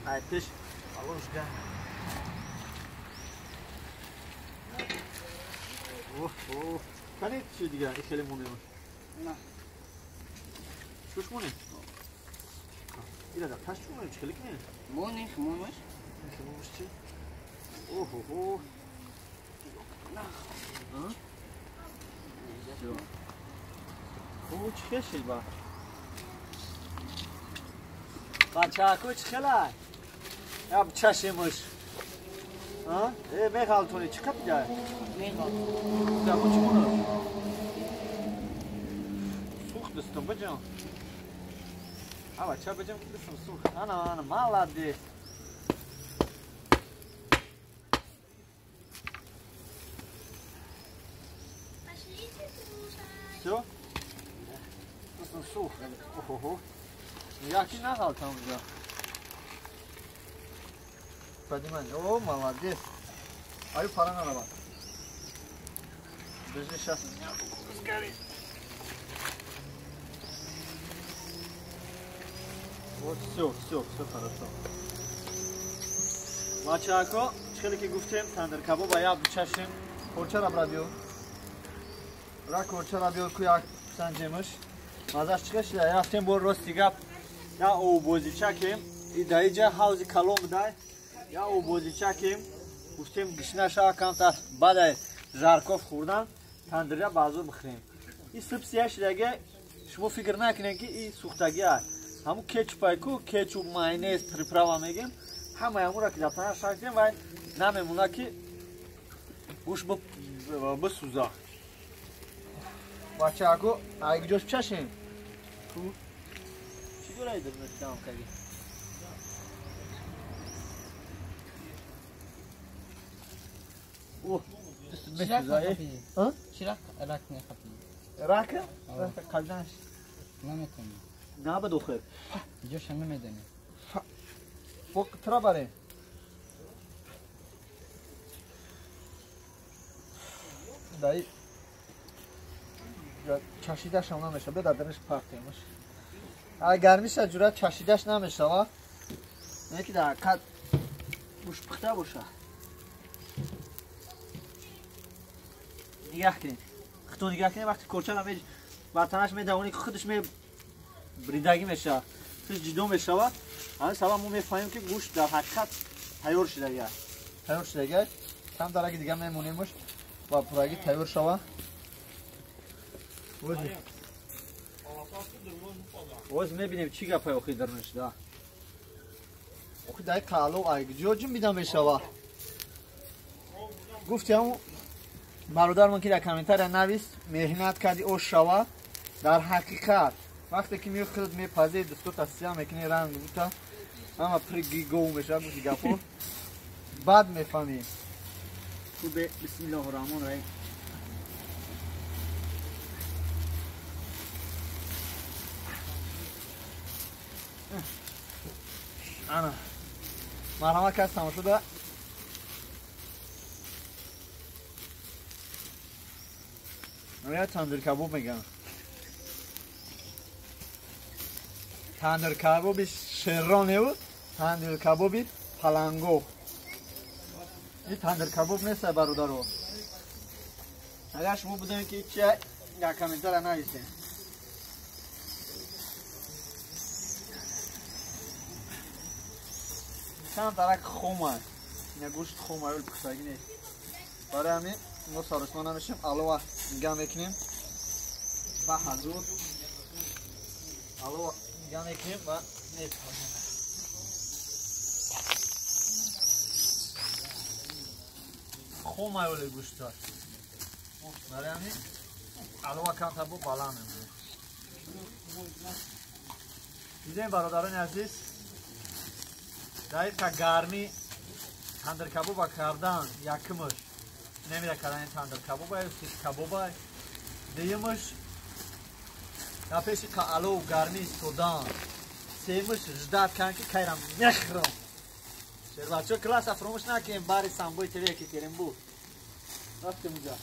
Ай пеш алош гарм. Оҳ, оҳ. Кани чи дига хеле монем? На. Чуш монем? Ира да таш чу монем, чи хеле кинем? Монем, монеш. Монеш чи? Оҳ, оҳ. На. А? Всё. О, чи хел шид ба? Бачако чи хела? Я чашемуш. А? Э, меғалтони чи қапида? Меғалтони. Дамо чи монаш? Сухт дастам баҷон. А бача баҷон ки дастам сухт. Ана, ана, молодец. Всё? Дастам сухт. Охо-хо. Яки нағалтам уже. Поднимай. О, молодец. Аю пора надо. Подожди, сейчас у меня сгорит. Вот все, все, все хорошо. Бачако, хеле ки гуфтем, тандир кабоба як бичашем. Корчара бра биё. Ра корчара биё ку як санҷемаш. Мазаш чӣ шуда? Рафтем бо рости гап. Я обозичакем. И даиҷа ҳавзи калон будай. Я обозичакем. Гуфтем гишнаша камтар баъд жарков хӯрдан тандиря баъзо бихӯрем. И сипсия шудаге шумо фикр накунед ки и сӯхтагӣ аст. Ҳамун кетчупай ку, кетчуп, майонез, приправа мегем. Ҳамаи ҳамура ки дар танаш шакдем вай намемона ки гӯшт бисӯза. Бачаако, айгиҷош чашем? Чӣ дорад дам кардӣ? О, месӯза, э? Чӣ рак мехапӣ? Рак? Қалданаш. Наметонӣ. На ба дохил. Ҷоша намедонӣ. Бо тра барем. Дай чашидаш ҳам намешава. Бе дар дараш партемаш. Ай гармиша ҷурат чашидаш намешава. Не ки дар ҳақиқат гӯшт пухта боша. Нигаҳ кунед. Худтон нигаҳ кунед, вақти корчара бар танаш медавонӣ, худаш бридагӣ мешавад, худаш ҷидо мешавад. Ҳамин сабаб мо мефаҳмем ки гӯшт дар ҳақиқат тайёр шудагӣ аст. Тайёр шудагӣ аст. Кам дараги дига мемонемш ва пурагӣ тайёр шава. Оз мебинем чӣ гапай охи дарунаш да. Охи дай қалов ай ҷо ҷим бида мешава. Гуфти ҳамун бародармон ки дар комментария навист, меҳнат кардӣ ош шава. Дар ҳақиқат вақте ки меои худат мепазӣ, дастута сия мекунӣ, ранг бута, ҳама приги гов мешавад, гуфти гапо. Баъд мефаҳмӣ. Хубе, бисмиллоҳи раҳмони раҳим. Ана. Марҳамат кас тамошо да. Я тандир кабоб мегам. Тандир кабоби шерроне буд, тандир кабоби паланго. Ин тандир кабоб нест, бародаро. Агар шумо будем ки чи дар комментария нависед. Чанд дарак хом аст. Ина гӯшт хом аст, пухтагӣ нест. Барои ҳамин мо саросма намешем, алова нигаҳ мекунем. Ба ҳазур алова нигаҳ мекунем ва мепазем. Хом аст гӯшт. Барои ҳамин алова камтар бо баланд мемонем. Дидем бародарони азиз, дар гармӣ тандир кабоба кардан якумаш намира кардани тандир кабоба ё сих кабоба, дуюмаш дар пеши алов гармӣ истодан, сеюмаш ждат кардан ки кайрам мехӯрам. Шербачо класса фаромӯш накунем, бари самбои ТВ Екатеринбург. Рафтем уҷа.